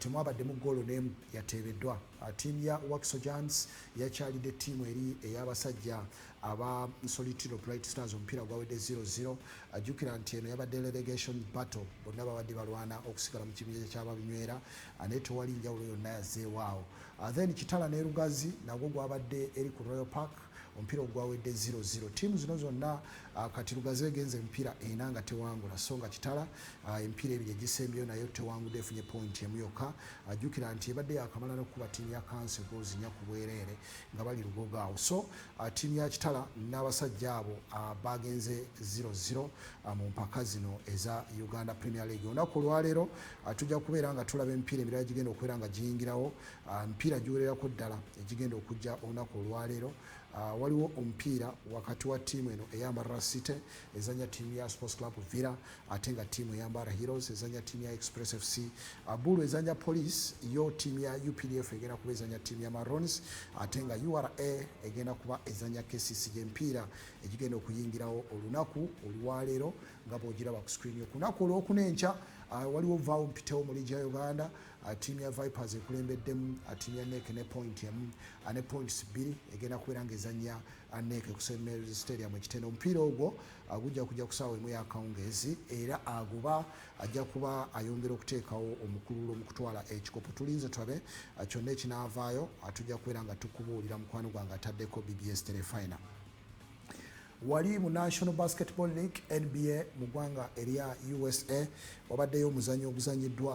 Temwabaddemu goolo n'emu yateebeddwa. Ttiimu ya Wakiso Giants yakyalidde ttiimu eri ey'abasajja aba Solitiro Bright Stars, omupiira gwawedde 0-0. Ajjukira nti eno yabadde relegation battle, bonna babadde balwana okusigala mu kibinja ky'ababinywera, naye tewali njawulo yonna yazzeewaawo. Then Kitala ne Lugazi nagwo gwabadde eri ku Royal Park, omupiira ogwawedde 0-0. Ttiimu zino zonna, kati Lugazi egenza emipiira ena nga tewangula, so nga Kitala emipiira ebiri egisembyeyo nayo tewangudde, efunye point emu yokka. Ajjukira nti ebadde yakamala n'okukuba ttiimu ya Kansi goals 4 ku bwereere nga bali Lugogo awo. So ttiimu ya Kitala n'abasajja abo bagenze 0-0 mu mpaka zino eza Uganda Premier League. Olunaku olwaleero tujja kubeera nga tulaba emipiira emirala gigenda okubeera nga giyingirawo, emipiira giwererako ddala egigenda okujja olunaku olwaleero. Waliwo omupiira wakati wa ttiimu eno eya Mbarara City ezanya ttiimu ya Sports Club Villa, ate nga ttiimu eya Mbarara Heroes ezanya ttiimu ya Express FC. Bulu ezanya Police, yo ttiimu ya UPDF egenda kuba ezanya ttiimu ya Maroons, ate nga URA egenda kuba ezanya KCC. Gyemipiira egigenda okuyingirawo olunaku olwaleero nga bwogiraba ku screen. Ku lunaku olwokuna enkya, waliwo vaawo mpitewo mu liigi ya Uganda. Ttiimu ya Vipers ekulembeddemu ttiimu ya NEC ne point emu, ne points 2, egenda kubeera nga ezanya NEC ku St Mary's Stadium ekitende. Omupiira ogwo gujja kujja ku saawa 1 yakawungeezi, era aguba ajja kuba ayongera okuteekawo omukululo mu kutwala ekikopo. Tulinze tulabe kyonna ekinaavaayo, tujja kubeera nga tukubuulira, mukwano gwange ataddeko BBS Terefayina. Wali mu National Basketball League, NBA, mu ggwanga erya USA, wabaddeyo omuzannyo oguzanyiddwa.